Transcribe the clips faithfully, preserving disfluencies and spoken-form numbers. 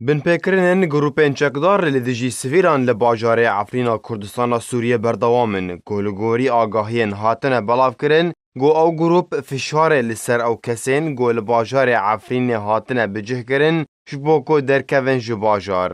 Binpêkirinên grûpên çekdar li dijî sivîlan li bajarê Efrîna Kurdistana Sûriyê berdewam in, ku li gorî agahiyên hatine belavkirin, ku ew grûp fişarê li ser ew kesên ku li bajarê Efrînê hatine bicihkirin, ji bo ku derkevin ji bajar.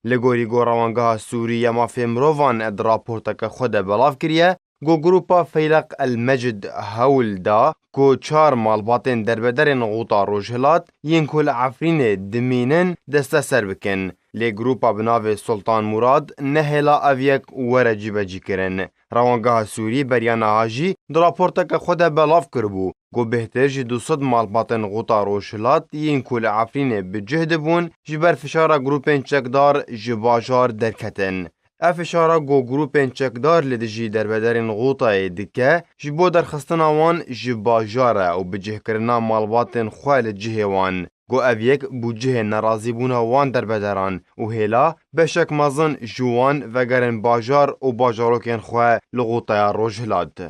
Li gorî ku Rewangeha Sûrî ya Mafê Mirovan di raporteke xwe de belav kiriye, ku grûpa Feyleq El Mecid hewl da ku çar malbatên derbederên Xûta Rojhilat yên ku li Efrînê dimînin desteser bikin. Lê grûpa bi navê Sultan Murad nehêla ev yek were cîbecîkirin. Rewangeha Sûrî beriya niha jî di raporteke xwe de belav kiribû ku bêhtir ji du sed malbatên Xûta Rojhilat yên ku li Efrînê bi cih dibûn, ji ber fişara grûpên çekdar ji bajar derketin. Ev fişara ku grûpên çekdar li dijî derbederên Xûtayê dike, ji bo derxistina wan ji bajar e û bicihkirina malbatên xwe li cihê wan, ku ev yek bû cihê nerazîbûna wan derbederan û hêla beşek mezin ji wan vegerin bajar û bajarokên xwe li Xûtaya Rojhilat.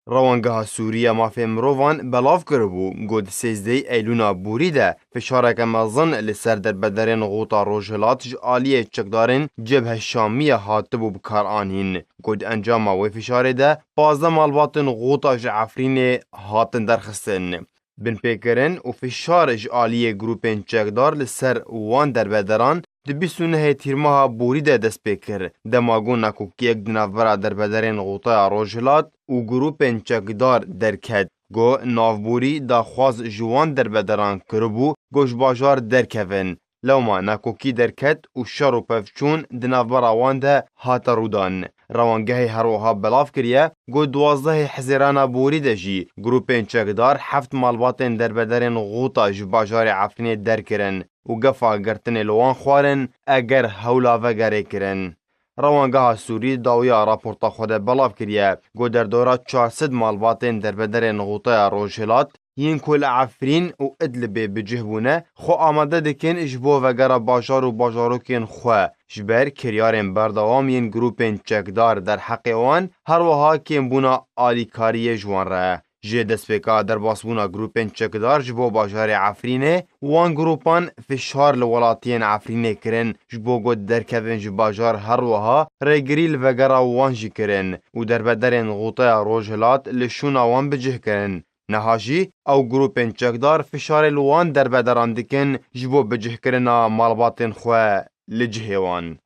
Rewangeha Sûrî ya Mafê Mirovan belav kiribû, ku di sêzdehê Eylûna borî de fişareke mezin li ser derbedarên Xûta Rojhilat ji aliyê çekdarên Cebhe Şamiye hatibû bikaranîn, ku di encama wê fişarê de pazdeh malbatên Xûta ji Efrînê hatin derxistin. Binpêkirin û fişar ji aliyê grûpên çekdar li ser wan derbederan di bîst û nehê Tîrmeha borî de dest pê kir, dema ku nakokiyek di navbera derbedarên Xûtaya Rojhilat û grûpên çekdar derket, ku navborî daxwaz ji wan derbederan kiribû, ku ji bajar derkevin. Lewma nakokî derket û şer û pevçûn di navbera wan de hate rûdan. Rewangehê her wiha belav kiriye, ku duwazdehê Hizêrana borî de jî grûpên çekdar heft malbatên derbedarên Xûta ji bajarê Efrînê derkirin û gefa girtinê li wan xwarin, eger hewla vegerê kirin. Rewangeha Sûrî dawiya raporta xwe de belav kiriye, ku derdora çar sed malbatên derbedarên Xûtaya Rojhilat yên ku li Efrîn û Idlibê bi cih bûne, xwe amade dikin ji bo vegera bajar û bajarokên xwe, ji ber kiryarên berdewam yên grûpên çekdar derheqê wan, her wiha kêmbûna alîkariyê ji wan re. Ji destpêka derbasbûna grûpên çekdar ji bo bajarê Efrînê, wan grûpan fişar li welatiyên Efrînê kirin, ji bo ku derkevin ji bajar, her wiha rêgirî li vegera wan jî kirin û derbedarên Xûtaya Rojhilat li şûna wan bi cih kirin. Niha jî ew grûpên çekdar fişarê li wan derbedaran dikin ji bo bicihkirina malbatên xwe li cihê wan.